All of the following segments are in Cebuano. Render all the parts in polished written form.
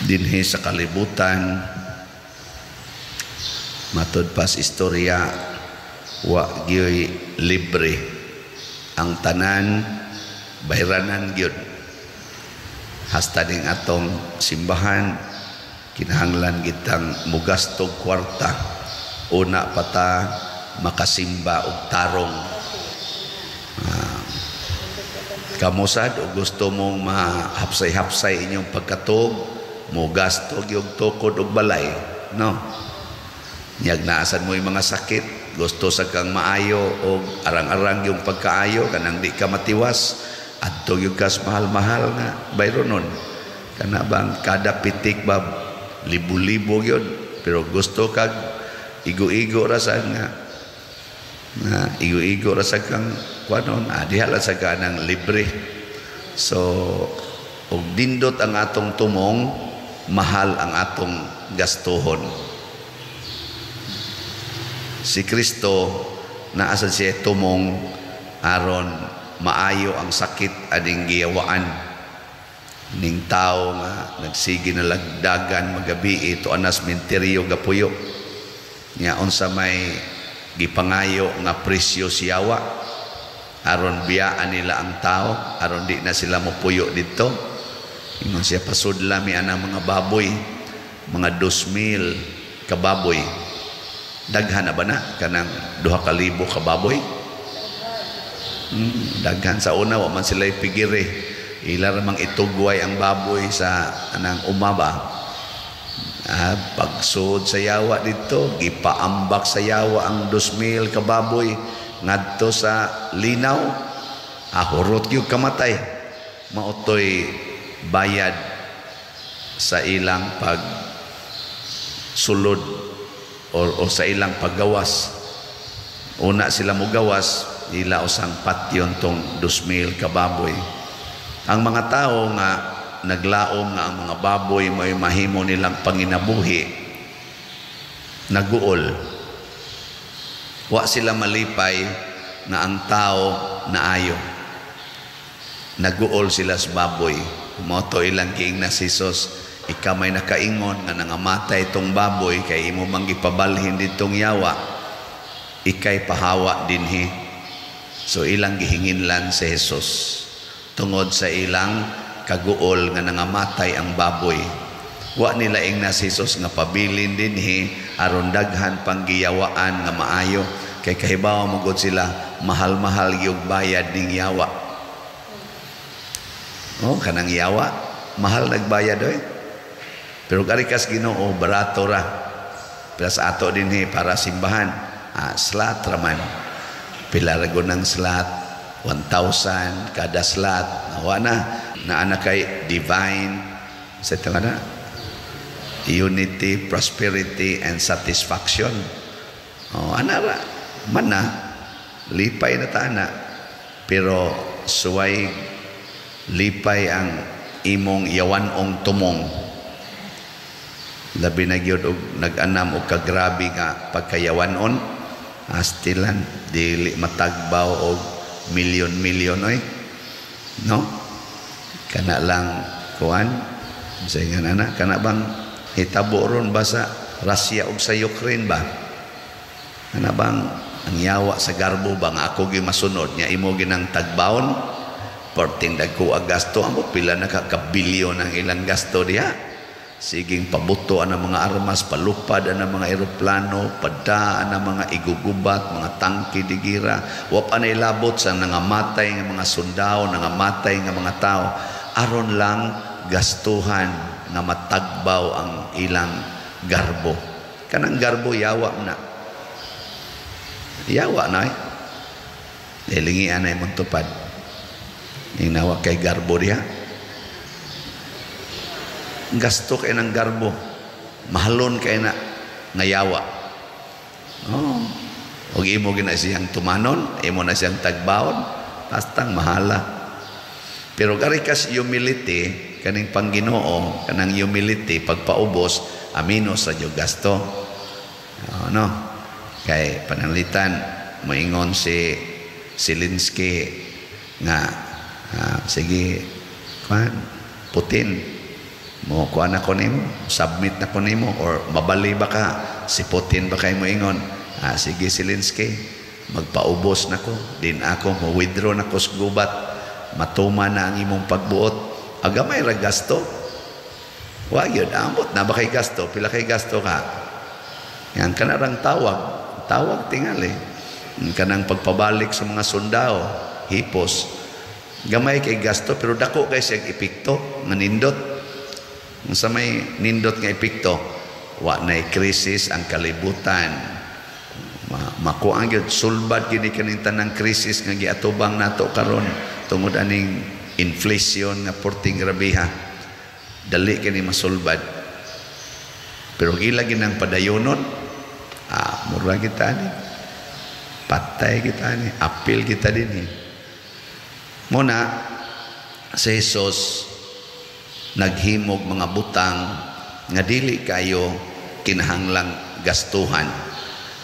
Dinhi sa kalibutan, matud pas istorya, wa gyoy libre. Ang tanan bayranan gyud. Hasta ning atong simbahan, kinahanglan kitang mugasto kwarta una pa ta makasimba og tarong. Kamo sad, og gusto mong mahapsay-hapsay inyong pagkatug, mo gasto gyud tukod og balay, no? Nyag naasan mo yung mga sakit, gusto sa kang maayo og arang-arang yung pagkaayo, kanang di ka matiwas, adto gyud kas mahal-mahal nga bayronon. Kana bang kada pitik ba, libo-libo gyud. Pero gusto kag igo-igo ra sa nga nga igo-igo ra sa kang kuanon, diha lang sa kanang libre. So og dindot ang atong tumong, mahal ang atong gastuhon. Si Kristo, naa sad siya tumong aron maayo ang sakit aning giyawaan ning tao nga nagsige na lagdagan magabi ito anas menteryo gapuyo nya. Unsa may gipangayo nga presyo siyawa aron biyaan nila ang tao, aron di na sila mopuyo dito? Ingon siya, "Pasudla mi anang mga baboy," mga 2,000 ka baboy. Daghan na ba na kanang 2,000 ka baboy? Daghan. Sa una, wa man sila pigire, ila ramang itugway ang baboy sa anang umaba. Pagsud sa yawa dito, gipaambak sa yawa ang 2,000 ka baboy ngadto sa linaw. Hurot gyud kamatay. Mao toy bayad sa ilang pag sulod or sa ilang paggawas. Una sila mogawas, ila usang patyon tong 2,000 ka baboy. Ang mga tao nga naglaom nga ang mga baboy may mahimo nilang panginabuhi, naguol. Wa sila malipay nga ang tao naayo. Naguol sila sa baboy. Mao to ilang giingnan si Jesus, "Ikaw may nakaingon nga nangamatay itong baboy kay imo mang gipabalhin ditong yawa, ikay pahawa dinhi." So ilang gihinginlan si Jesus tungod sa ilang kaguol nga nangamatay ang baboy. Wa nila ingna si Jesus nga pabilin dinhi aron daghan pang giyawaan nga maayo, kay kahibaw mo gud sila, mahal-mahal yung bayad ning yawa. Oh, kanang yawa, mahal nagbayad oy. Pero kari kas Ginoo, barato ra. Pero sa ato dinhi para simbahan, slot ra man. Pila ra gud ng slot, 1,000 kada slot. Wa na naa na kay divine sa ito na unity, prosperity and satisfaction. Oh, ana ra man na lipay na ta ana. Pero suway lipay ang imong yawanong tumong, labi na gyud og nag-anam og kagrabe nga pagkayawanon, astilan dili matagbaw og milyon-milyon oy, no? Kana lang kuan sa nga ana, kana bang hitabo ron ba sa Russia ug sa Ukraine ba, kana bang ang yawa sa garbo ba nga ako gi masunod nya imo ginang tagbawon? Perting dagko ang gasto. Amo pila na ka kabilyon ang ilang gasto diha. Siging pabuto ang mga armas, palupad ang mga eroplano, pada ang mga igugubat, mga tangke de gera. Wa pa na ilabot sa nangamatay nga mga sundao, nangamatay nga mga tao. Aron lang gastuhan nga matagbaw ang ilang garbo. Kanang garbo, yawa na. Yawa na eh. Hilingian na imong tupad. Inawa kay garbo diha. Gasto kay ng garbo. Mahalon kay na ngayawa. Oh. Og imo gina siyang tumanon, imo na siyang tagbawon, pastang mahala. Pero kari kas humility, kaning pangginoo, kanang humility, pagpaubos, amino sa Diyo gasto. Oh, no? Kay pananglitan, moingon si Zelensky nga, sige, kwan, Putin, Mo kuha na ko nimo, submit na ko nimo, or mabali ba ka, siputin ba kay mo ingon, ah, sige Zelensky, magpaubos na ko, din ako, mo withdraw na ko sa gubat, matuma na ang imong pagbuot. Agamay ra gasto. Wa gyud ambot na ba kay gasto, pila kay gasto ka? Yan kanarang tawag, tawag tingali. Kanang pagpabalik sa mga sundao, hipos. Gamay kay gasto pero dako kay siyang epekto nga nindot. Sa may nindot nga epekto, wa nay krisis ang kalibutan. Makuang gyud sulbad gini kaning tanang krisis nga giatubang nato karon tungod aning inflation nga porting grabeha. Dali kini masulbad. Pero gila ginang padayonon, mura kita ni. Patay kita ni, apil kita din eh. Muna si Jesus naghimog mga butang nga dili kayo kinahanglang gastuhan.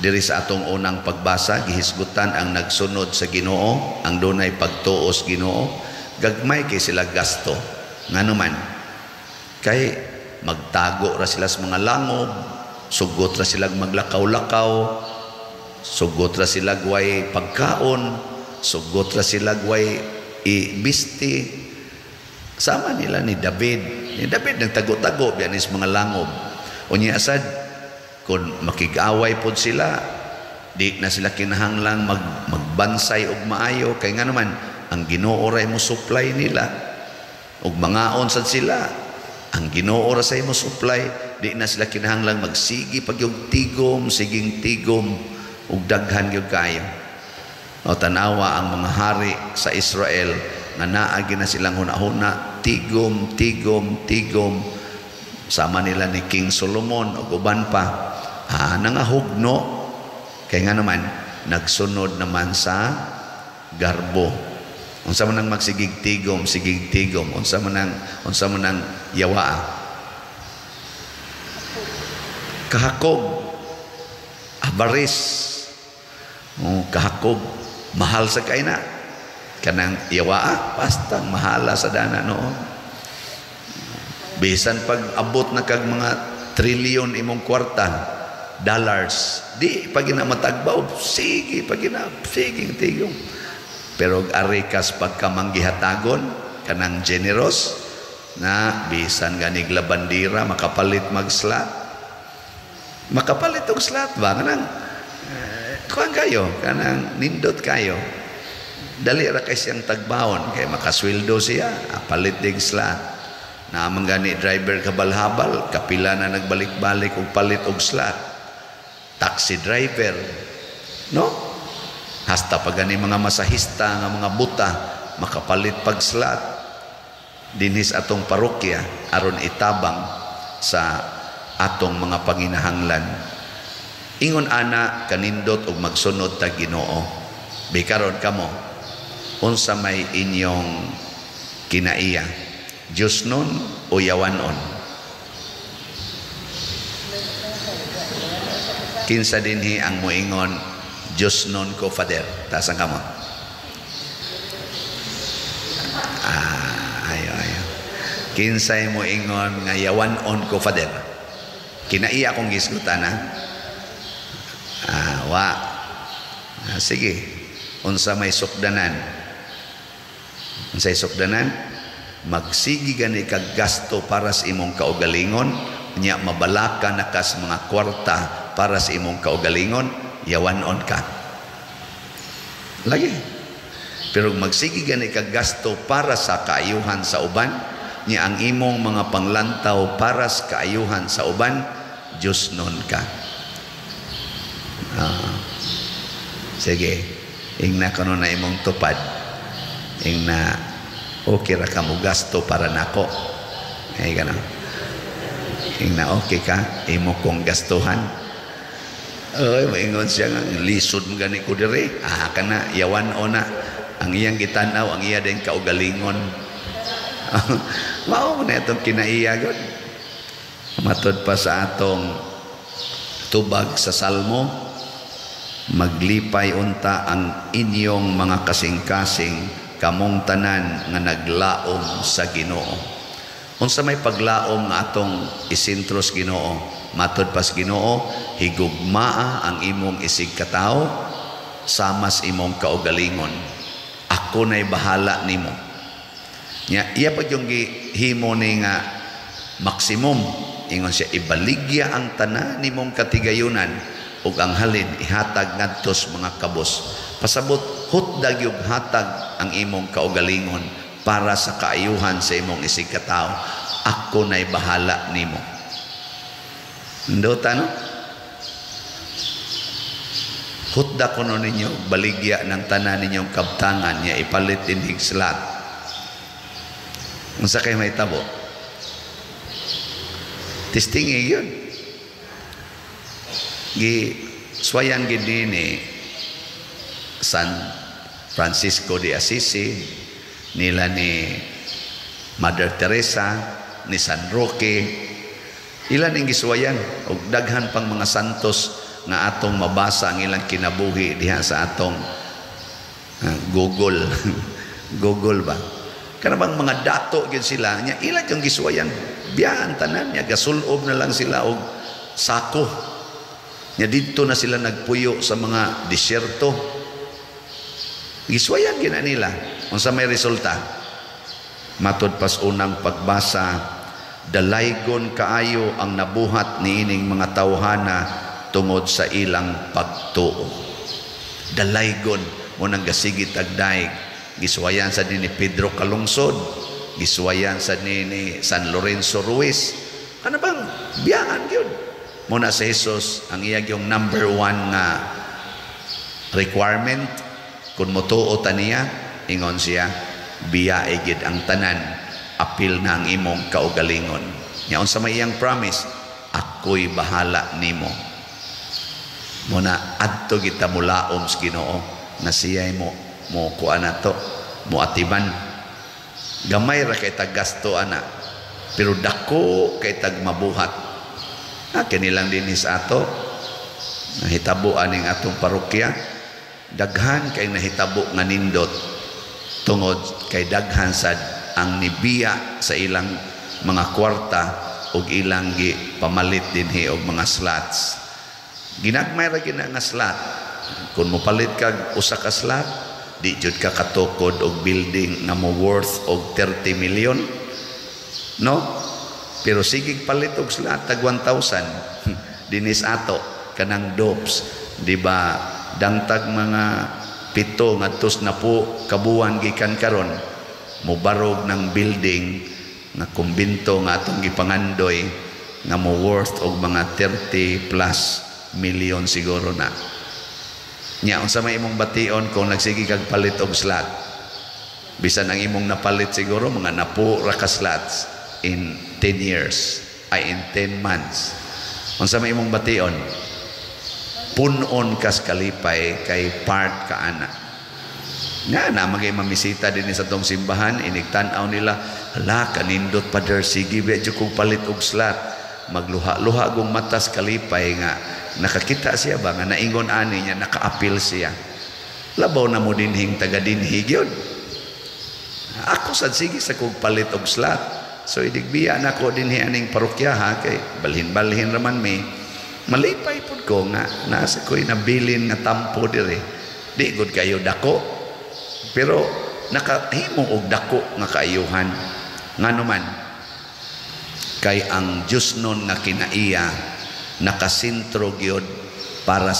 Diri sa atong unang pagbasa, gihisgutan ang nagsunod sa Ginoo, ang dunay pagtuos Ginoo, gagmay kay sila gasto. Ngano man? Kay magtago ra sila sa mga langob, sugot ra sila maglakaw-lakaw, sugot ra sila way pagkaon, sugot ra sila way ibisti. Sama nila ni David. Ni David nagtago-tago biyan is mga langob. Unya asad kung makig-away pod sila, di na sila kinahanglang magbansay og maayo kay nga naman ang Ginoo ra mo supply nila. Og mangaon sad sila, ang Ginoo ra say mo supply, di na sila kinahanglang magsigi pag yung tigom, siging tigom ug daghan gyud kayo. O tanawa ang mga hari sa Israel nga naa na silang hunahuna, tigom, tigom, tigom. Sama nila ni King Solomon ug uban pa. Nangahugno kay nga naman nagsunod naman sa garbo. Unsa man ang magsigig tigom, sigig tigom, unsa man ang yawa? Kahakog, abaris. Oh, kahakog, mahal sa kay na. Kanang yawa, basta mahala sa dana noon. Bisan pag abot na kag mga trilyon imong kwarta, dollars, di pag gina matagbaw, sige pag gina, sige tigom. Pero arikas pagkamanggihatagon, kanang generous, na bisan ganig labandira, makapalit mag-slot. Makapalit og slot ba? Kanang, kuan kayo, kanang nindot kayo. Dali ra kay siyang tagbaon, kay makasweldo siya, palit dig slot. Naamang gani driver kabal-habal, kapila na nagbalik-balik og palit og slot. Taxi driver, no? Hasta pa gani mga masahista nga mga buta makapalit pag slot dinhis atong parokya aron itabang sa atong mga panginahanglan. Ingon ana kanindot og magsunod ta Ginoo. Bikaron kamo, unsa may inyong kinaiya? Diyos nun o yawanon? Kinsa dinhi ang moingon Diyos nun ko, Father? Taas ang kamot. Ayo, ayo. Kinsay mo ingon nga yawanon ko, Father? Kinaiya akong gisgutan, ha? Wa. Sige. Unsa may sukdanan? Unsay sukdanan? Magsigi gani kag gasto para sa imong kaugalingon, nya mabalaka na kas mga kwarta para sa imong kaugalingon, yawanon ka. Lagi. Pero magsigi gani kag gasto para sa kaayuhan sa uban, nya ang imong mga panglantaw para sa kaayuhan sa uban, Diyos nun ka. Sige, ingna kuno na imong tupad. Ingna okay ra ka mo gasto para nako. Ay gano. Ingna okay ka imo kong gastuhan. Oy, maingon siya nga lisod mo gani ko diri. Kana yawan ona. Ang iyang gitan-aw, ang iya din kaugalingon. Mao na itong kinaiya gud. Matod pa sa atong tubag sa Salmo, maglipay unta ang inyong mga kasing-kasing kamong tanan nga naglaom sa Ginoo. Unsa may paglaom nga atong isentros Ginoo? Matod pas Ginoo, higugmaa ang imong isig katawo samas imong kaugalingon. Ako na'y bahala nimo. Nya iya pag yung gihimo ni nga maximum, ingon siya, ibaligya ang tanan nimong katigayunan ug ang halin ihatag ngadto sa mga kabos. Pasabot hutdag yung hatag ang imong kaugalingon para sa kaayuhan sa imong isig katawo. Ako na'y bahala nimo. Ndota, no? Hutda kuno ninyo baligya ng tanan ninyong kabtangan niya ipalit dinhig slot. Unsa kay may tabo? Testing yun. Gi swayan gid ni San Francisco de Assisi, nila ni Mother Teresa, ni San Roque, ilan ang gisuwayan og daghan pang mga santos nga atong mabasa ang ilang kinabuhi diha sa atong Google. Google ba? Kana bang mga dato gyud sila nya ilan yung gisuwayan, biyaan tanan nya gasulob na lang sila og sako nya didto na sila nagpuyo sa mga disyerto. Gisuwayan gina nila. Unsa may resulta? Matod pas unang pagbasa, dalaygon kaayo ang nabuhat niining mga tawhana tungod sa ilang pagtuo. Dalaygon mo nang gasigit agdaig. Gisuwayan sa ni Pedro Calungsod, gisuwayan sa ni San Lorenzo Ruiz. Kana bang biyaan gyud. Muna sa Jesus ang iya yung number one nga requirement kung motuo ta niya, ingon siya, biyae gid ang tanan, apil na ang imong kaugalingon. Nya unsa may iyang promise? Ako'y bahala nimo. Muna adto kita mulaom sa Ginoo na siya'y mo mo kuan nato, mo atiman. Gamay ra kay tag gasto ana, pero dako kay tag mabuhat. Ha, kini lang dinhi sa ato nahitabo aning atong parokya, daghan kay nahitabo nga nindot tungod kay daghan sad ang nibiya sa ilang mga kwarta ug ilang gi pamalit dinhi og mga slots. Ginagmay ra gina nga slot. Kung mopalit kag usa ka slot, di jud ka katukod og building nga mo worth og 30 million, no? Pero sige palit og slot tag 1,000 dinis ato kanang dopes, di ba? Dangtag mga 7 ngadtos na po kabuan gikan karon mobarog ng building nga kumbinto nga atong gipangandoy nga mo worth og mga 30 plus million siguro na. Nya unsa may imong bation kung nagsige kag palit og slot? Bisan ang imong napalit siguro mga napo ra ka slots in 10 years, ay in 10 months. Unsa may imong bation? Punon kas kalipay kay part ka ana. Nga na magay mamisita din sa tong simbahan, inigtan-aw nila, hala kanindot Father, sige medyo kong palit og slot. Magluha-luha gong matas kalipay nga nakakita siya ba nga naingon ani niya, nakaapil siya. Labaw na mo dinhing taga dinhi gyud. Ako sad sige sa kog palit og slot. So idigbiya nako dinhi aning parokya ha, kay balhin-balhin raman mi. Malipay pud ko nga nasa ko'y nabilin nga tampo dire. Di gud kayo dako, pero nakahimo og dako nga kaayuhan. Ngano man kay ang Dios nun nga kinaiya nakasentro gyud para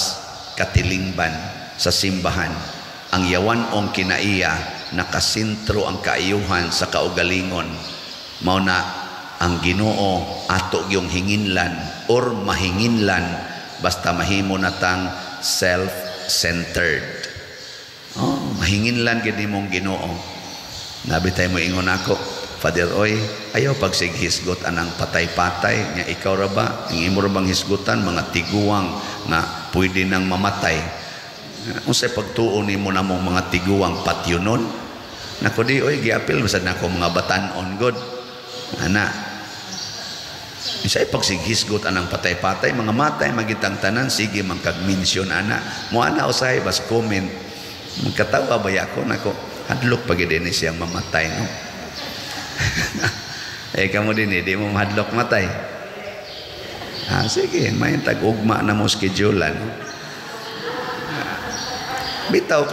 katilingban sa simbahan. Ang yawan-ong kinaiya nakasentro ang kaayuhan sa kaugalingon. Mao na ang Ginoo ato gyung hinginlan or mahinginlan basta mahimo natang self-centered. Oh, mahinginlan gid nimong Ginoo. Nabi tayo mo ingon ako, Father oy, ayaw pagsighisgot anang patay-patay nya, ikaw ra ba ang imo ra bang hisgutan mga tiguang nga pwede nang mamatay? Unsay pagtuo nimo namong mga tiguang patyonon? Nako di oy, giapil masad nako mga batan-on god. Ana. Unsay pagsighisgot anang patay-patay, mga matay magitang tanan, sige man kag mention ana. Mo ana usahay bas comment. Magkatawa ba ako nako, hadlok pag ni siyang mamatay, no? Eh, kamo din eh, di mo mahadlok matay. Ah, sige, may tag-ugma na mo schedule, ano? Bitaw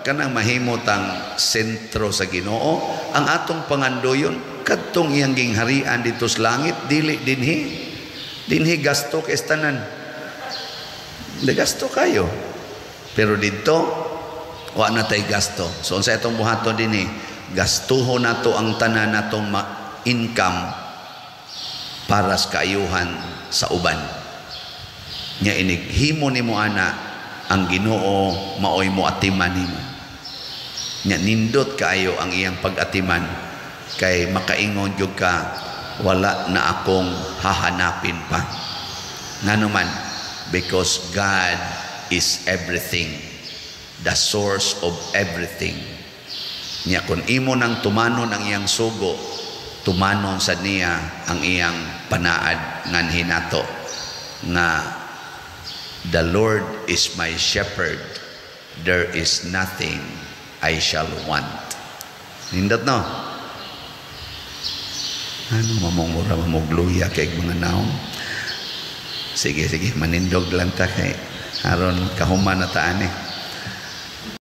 kanang mahimotang sentro sa Ginoo ang atong pangandoyon kadtong iyang gingharian dito sa langit, dili dinhi. Dinhi gasto kay tanan. Di gasto kayo. Pero dito wa na tay gasto. So unsa itong buhaton dinhi? Gastuho nato ang tanan natong income para sa kaayuhan sa uban. Nya inig himo nimo ana, ang Ginoo maoy mo atiman nimo. Nya nindot kaayo ang iyang pag-atiman kay makaingon gyud ka, "Wala na akong hahanapin pa." Ngano man? Because God is everything, the source of everything. Nya kung imo nang tumanon ang iyang sugo, tumanon sa niya ang iyang panaad nganhi nato nga "The Lord is my shepherd, there is nothing I shall want." Nindot, no? Ano mamong mura mamugluya kay mga naong. Sige, sige, manindog lang ta kay aron kahuman na taan eh.